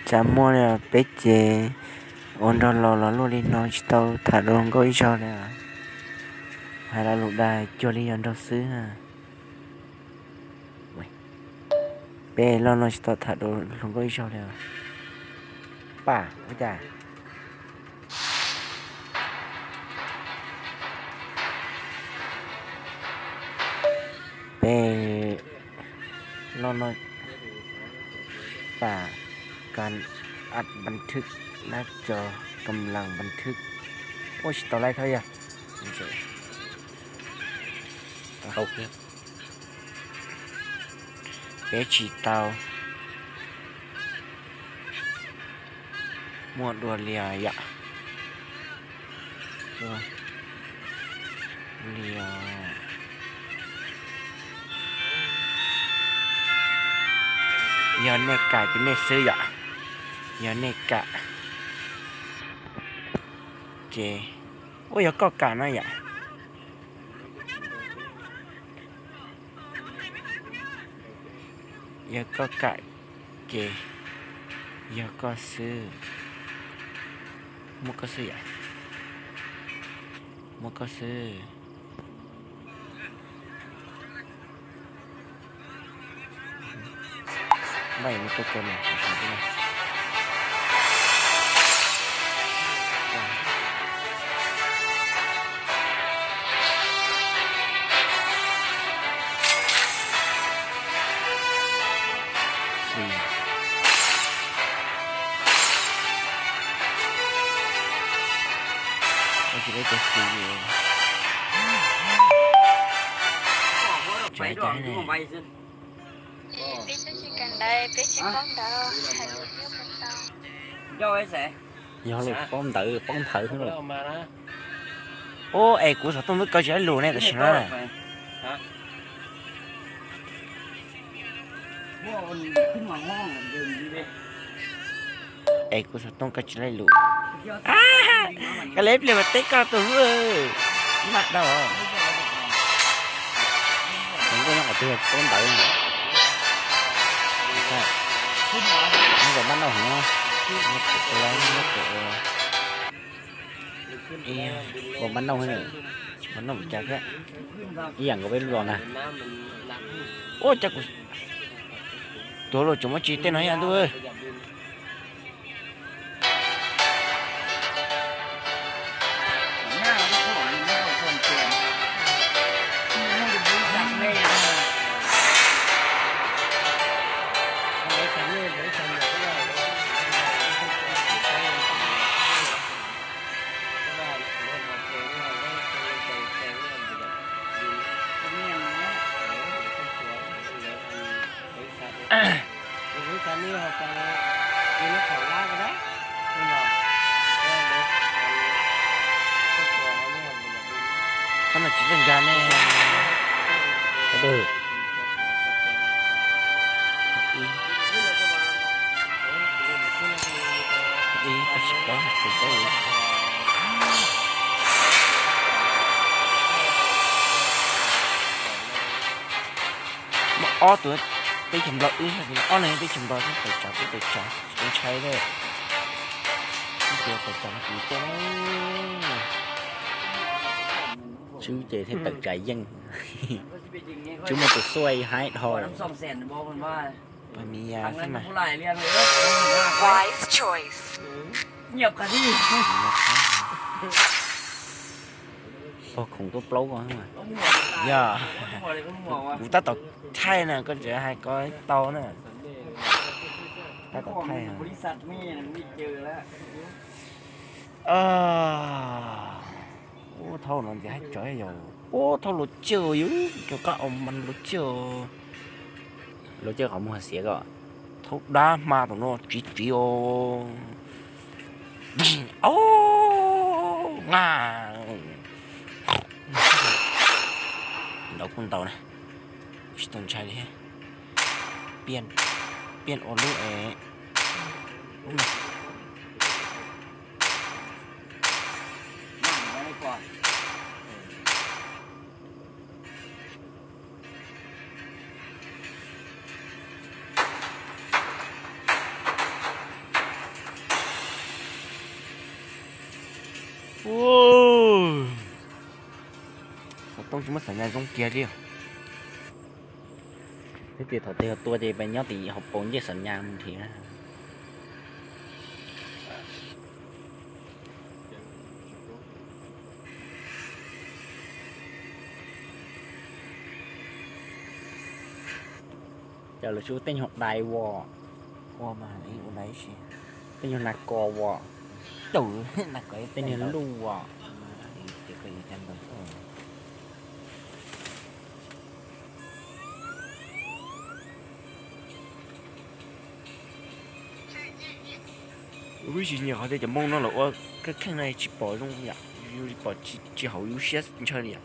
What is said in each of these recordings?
Tsis muaj li, peb ces ua nrog los los luaj li no tsis tau tham dua hluas nkauj ib zaug li. Hais lo lus dag cuag li yog nraug xwb. Peb loj no tsis tau tham dua hluas nkauj ib zaug li. Pam ua cas peb loj no pam kas ab npas thwj nab tso kam las npas thwj. Ua tsis tau laib thab yog. Peb tsis tau muaj dua li yom. Li yog nej kam ces nej xwb yom. Yog nej kam ces, ua yog koj kam na yom. Yog koj kam ces yog koj xwb. Muaj koj xwb yom. Muaj koj xwb. Peb tsis kam ntawd, peb tsis paub ntawd, hais lus nyob mus tau. Yog lus paub ntawd paub nthawv xwb lauj. Ub, es kuv xov tooj twb kaw tsis laib lus ne tam sim no. Es kuv xov tooj kaw tsis laib lus. Koj le ib pliag mas teb koj tus hlub. Maj dab. Nkauj nyob qhov twg paub ntawv. Nyob kom npaj nauj heev. Nyob kom npaj nauj heev, tsis npaj nauj cas thiab. Ib yam nkaus peb lub zos na. Ua cas kuv tuav los tseem muaj tsis tej no ib yam ntuj. Qhov no tsis txawj nkag ne. Muaj ob tug teb chaws Nplog wb, ob leeg teb chaws Nplog thiab, tawm tsam kuj tawm tsam tsis tau ntshai thiab. Ib tug tawm tsam no kuv tuaj, Tswb ces thiaj tawm tsam yeej. Tswb muaj tus xuaj haib dhau. Pas mis yas xwb mas. Pog khoom tuaj plaub ko. Yog, kuv tab tom thaij na, koj tseem hais ko tau na. Tab tom thaij. Ub, thaub no ntxiv haib tsawv yom. Ub, thaub luag cwj yus, cov qab au mas luag cwj. Luag cwj qhov muag xiav ko. Thaub dab hma tom no tsiv tsiv os. Au, nga. Ntaus kuj ntaus na. Tsis tau ntshai li thiab. Piaj, piaj ua lub es. Ua, xov tooj tsis muaj xam nyas zoo kiag li. Twb tias thaum twg tua ces pes nyob tim hauv paus ncej xam nyas mus nrhiav. Cas lawv tsis ua tej nyuag dais ua, ua mas ua dais si, tej nyuag nas kos ua, tej nyuag luj ua. Wb tsis nyiam qhov tias cov npoo no lawv ua kheej kheej no tsis pom zoo yom, tsis pom, tsis haum yus siab ntshaw li yom.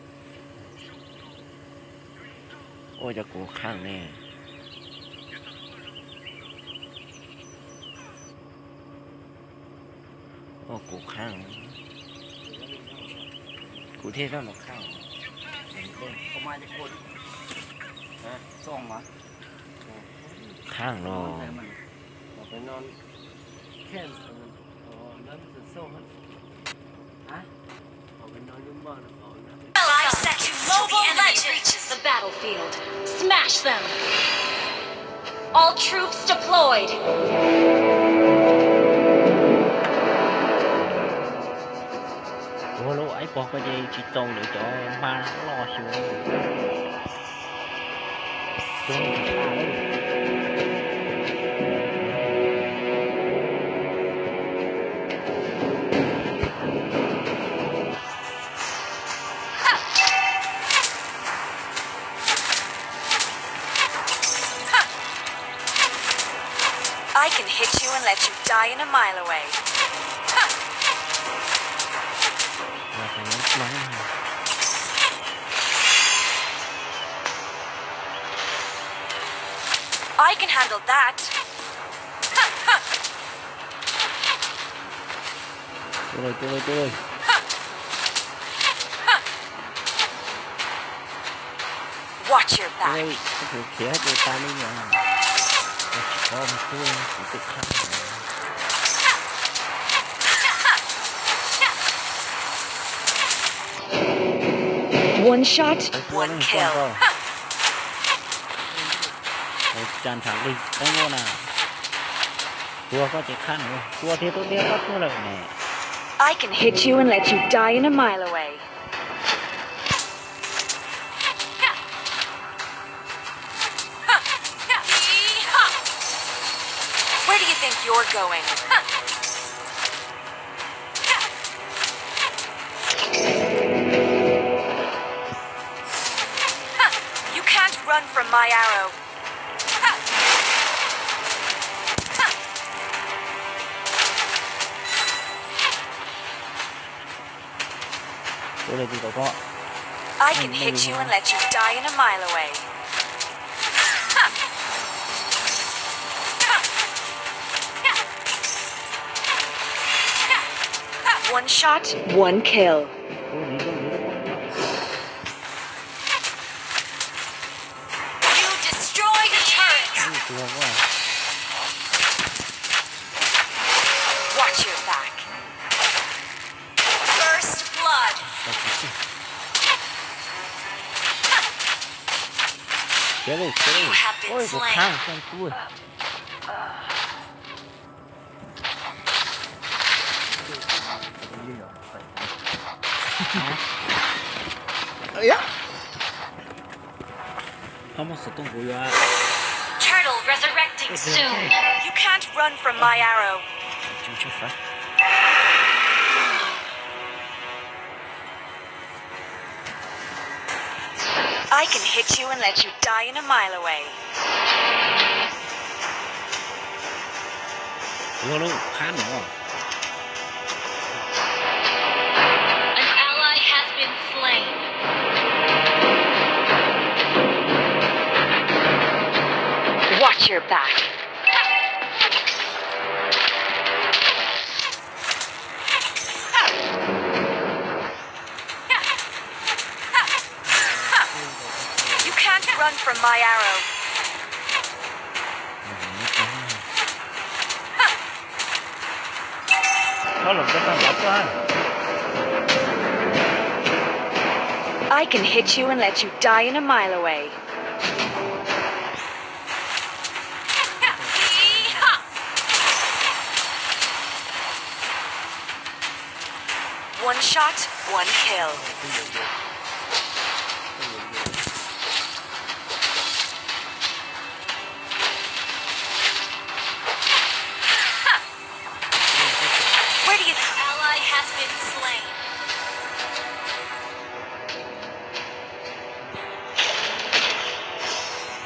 Ua cov kuv qhaaj ne. Ua kuv qhaaj. Kuv thiaj zoo nws qhaaj. Qhaaj los. Five seconds till the enemy reaches the battlefield. Smash them! All troops deployed! Ua lub ib pog ko ces tsis txaus lawv cov hma loj xyuas. I can hit you and let you die in a mile away. I can handle that. Tua lawm, tua lawm, tua lawm. Watch your back. Tus khiav tus tas li no. Tsis paub mus tua kuv tus qhaab. One shot, one kill. Tsa ntshav nqig qeeb luaj na. Tua koj ces qhab, tua tiag tua tiag koj tuag lawm ne. I can hit you and let you die in a mile away. Where do you think you're going? You can't run from my arrow. I can hit you and let you die in a mile away. One shot, one kill. You destroyed a turret. Watch your back. First blood. You have been slain. Turtle resurrecting soon. You can't run from my arrow. I can hit you and let you die in a mile away. An ally has been slain. Watch your back. You can't run from my arrow. I can hit you and let you die in a mile away. One shot, one kill. Where do you... Ally has been slain.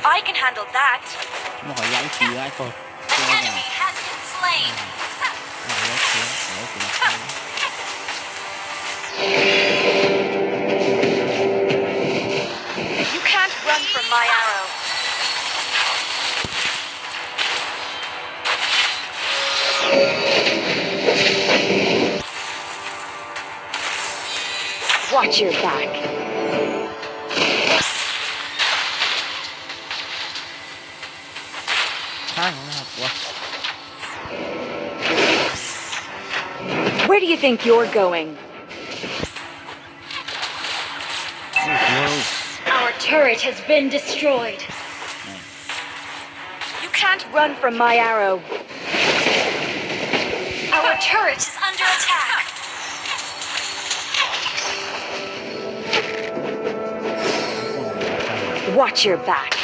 I can handle that. Muaj qhov ya ib txhis ib tog. An enemy has been slain. You can't run from my arrow. Watch your back. Where do you think you're going? Our turret has been destroyed. You can't run from my arrow. Our turret is under attack. Watch your back.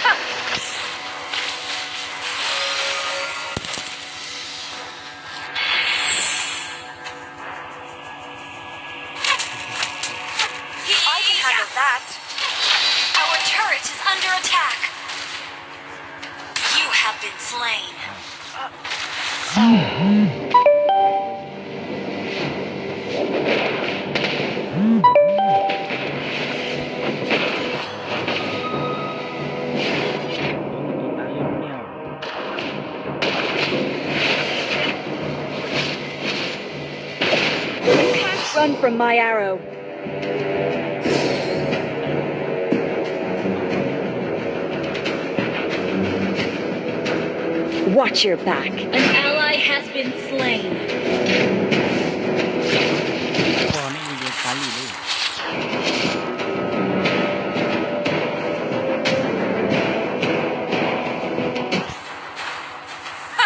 I can handle that. Our turret is under attack. You have been slain. You can't run from my arrow. Watch your back. An ally has been slain.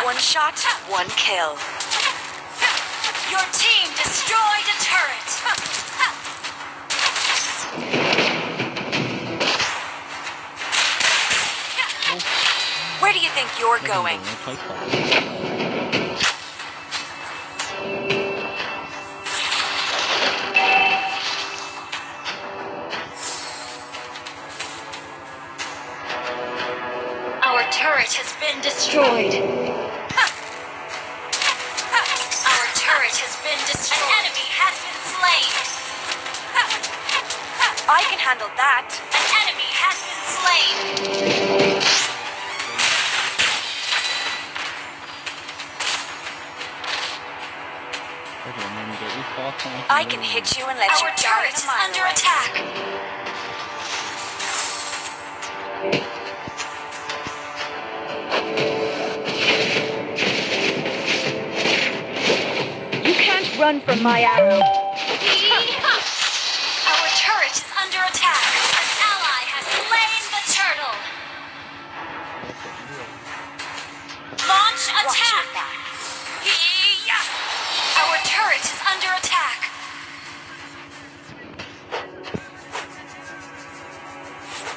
One shot, one kill. Your team destroyed a turret. Where do you think you're going? Our turret has been destroyed. Our turret has been destroyed. An enemy has been slain. I can handle that. An enemy has been slain. I can hit you and let you die in a mile away. Our turret is under attack. You can't run from my arrow. Our turret is under attack. An ally has slain the turtle. Launch attack! Our turret is under attack.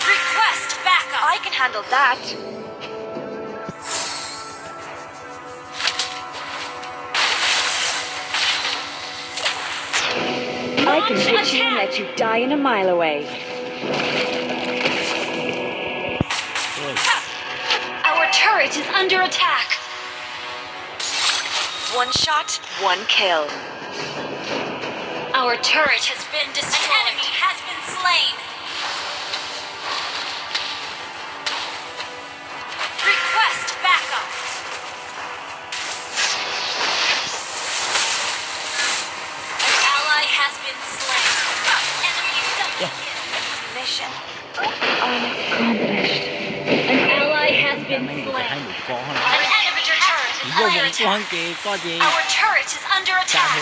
Request backup. I can handle that. I can hit you and let you die in a mile away. Our turret is under attack. One shot, one kill. Our turret has been destroyed. An enemy has been slain. Request backup. An ally has been slain. Enemy double kill. Mission unaccomplished. An ally has been slain. An enemy turret is under attack. Our turret is under attack.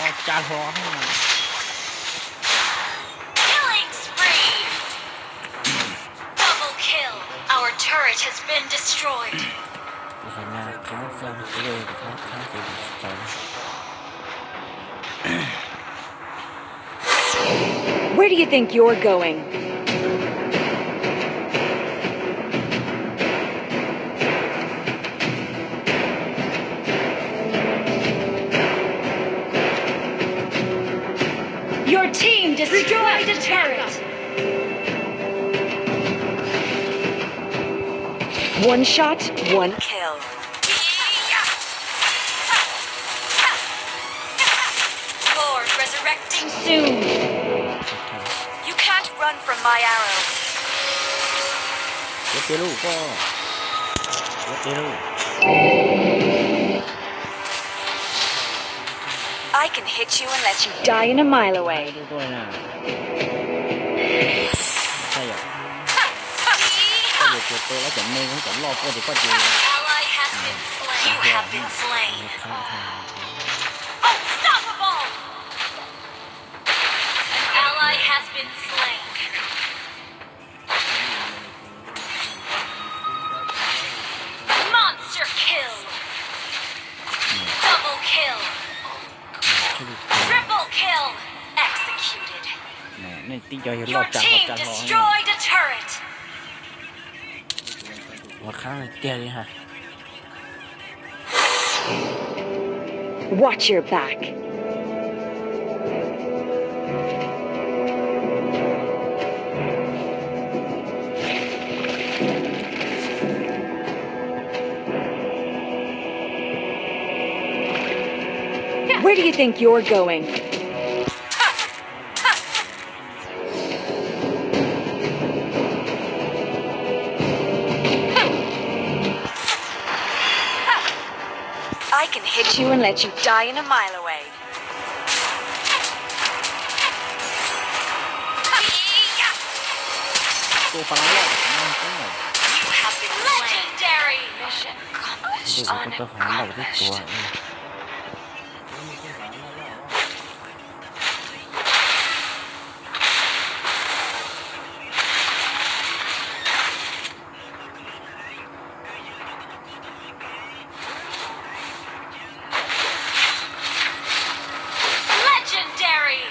Turret has been destroyed. Kuv qhov na qhab xwb, kuv qhab qhab ces kuv tsis tau. Where do you think you're going? Your team destroyed a turret. One shot, one kill. Lord resurrecting soon. You can't run from my arrow. Ua tiag lauj koj. Ua tiag lauj. I can hit you and let you die in a mile away. Koj yuav tsum tua lawv cov me, cov loj tuaj ces koj ces. Ally has been slain. You have been slain. Unstoppable. An ally has been slain. Monster kill. Double kill. Triple kill. Executed. Your team destroyed a turret. Ua qhab tiag li ha. Watch your back. Where do you think you're going? I can hit you and let you die in a mile away. Legendary. Mission accomplished. Unaccomplished. Legendary.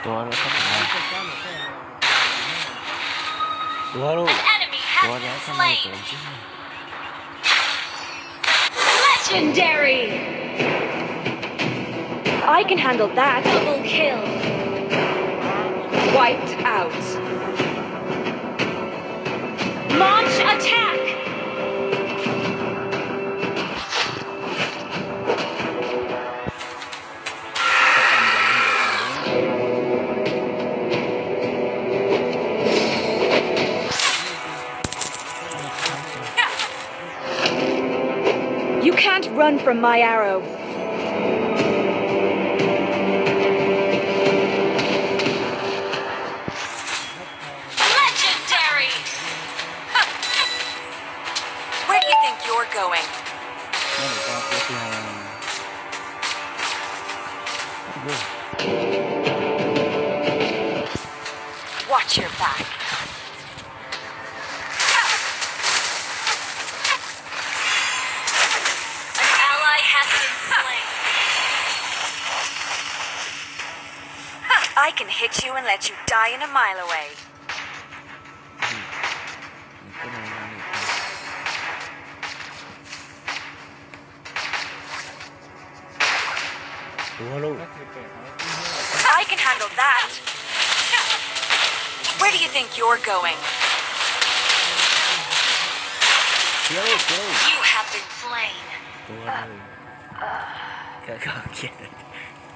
Tuav lawm, tuav lawm, tuav lawm. Legendary! I can handle that. Double kill. Wiped out. Launch attack. You can't run from my arrow. Legendary! Where do you think you're going? Watch your back. An ally has been slain. I can hit you and let you die in a mile away. Tuag lauj. I can handle that. Where do you think you're going? Khiav lauj, khiav lauj. You have been slain. Tuag lauj. Koj khiav,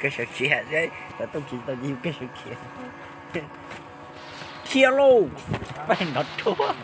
koj sawv khiav, xov tooj khiav tau ces koj sawv khiav. Khiav lauj, pab nrov ruaj.